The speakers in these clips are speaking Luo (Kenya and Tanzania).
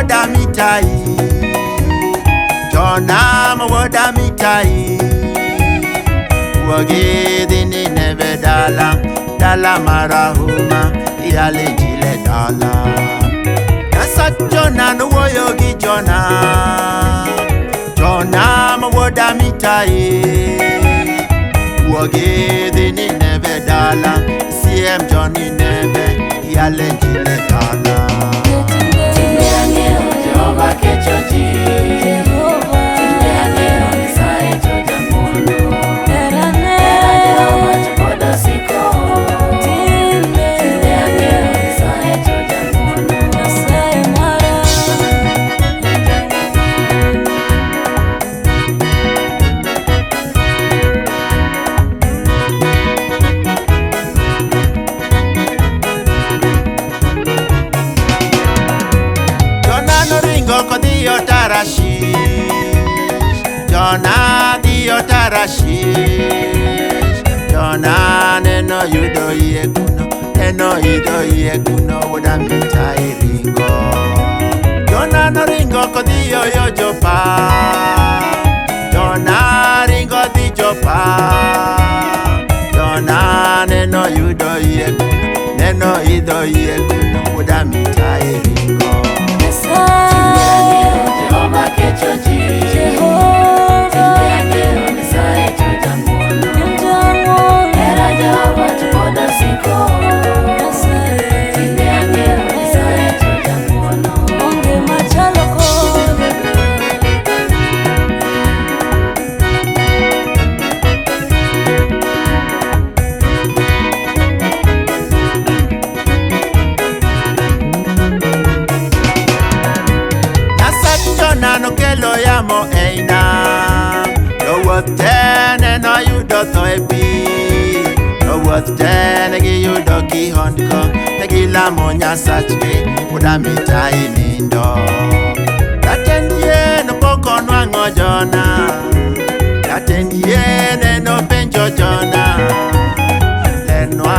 wuod Amitai, Jona ma wuod Amitai, wuogi dhi Nineve dala, dala marahuma, iyal injili dala. Nyasach Jona nowuoyo gi Jona, Jona ma wuod Amitai, wuogi dhi Nineve dala, siem jo Nineve, iyal injili dala. Tinde ang'eyo Jehova kecho ji. Tinde ang'eyo Nyasaye to jang'wono. Hera Jehova to pod osiko. Tinde ang'eyo Nyasaye to jang'wono. Jona noringo kodhiyo Tarashish, Jona dhiyo Tarashish, Jona neno yudo yie kuno, neno idho yie kuno, wuod Amitai ringo. Jona noringo kodhiyo yo Jopa, Jona ringo dhi Jopa, Jona neno yudo yie kuno, neno idho yie kuno, wuod Amitai ringo. Tinde ang'eyo Jehova kecho ji. Tinde ang'eyo Nyasaye to jang'wono. Hera Jehova to pod osiko. Tinde ang'eyo Nyasaye to jang'wono. Nyasach Jona nokelo yamo ei nam, jowuoth te nenoyudo tho e pi. Jowuoth te negiyudo kihondko, negilamo Nyasachgi, wuod Amitai nindo. Jatend yie nopok onwang'o Jona, jatend yie nenopenjo Jona, lernwa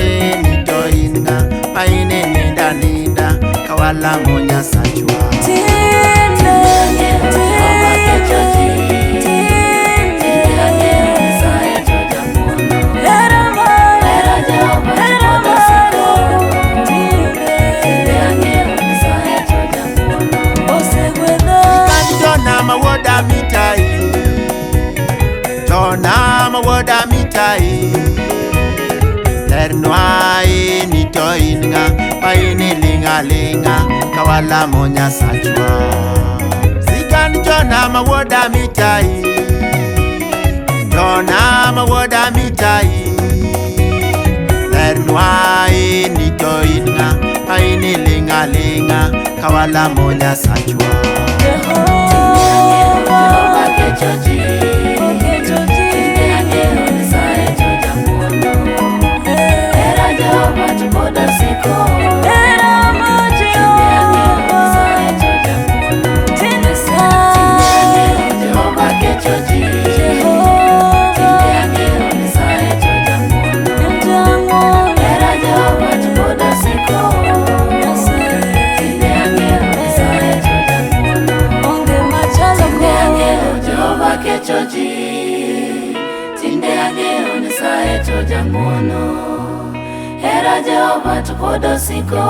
in to in ng'a ma in ininda ninda ka walamo Nyasachwa. Tinde ang'eyo Jehova kecho ji. Tinde ang'eyo Nyasaye to jang'wono. Hera Jehova to pod osiko. Tinde ang'eyo Nyasaye to jang'wono. Kan Jona ma wuod Amitai, Jona ma wuod Amitai, lernwa in to in ng'a ma in iling' aling'a ka walamo Nyasachwa. Sigand Jona ma wuod Amitai, Jona ma wuod Amitai, lernwa in to in ng'a ma in iling' aling'a ka walamo Nyasachwa. Tinde ang'eyo Jehova kecho ji. Tinde ang'eyo Nyasaye to jang'wono. Hera Jehova to pod osiko. Tinde ang'eyo Nyasaye to jang'wono. Tinde ang'eyo Jehova kecho ji. Tinde ang'eyo Nyasaye to jang'wono. Hera Jehova to pod osiko. Tinde ang'eyo Nyasaye to jang'wono. Tinde ang'eyo Jehova kecho ji. Tinde ang'eyo Nyasaye to jang'wono. Hera Jehova to pod osiko.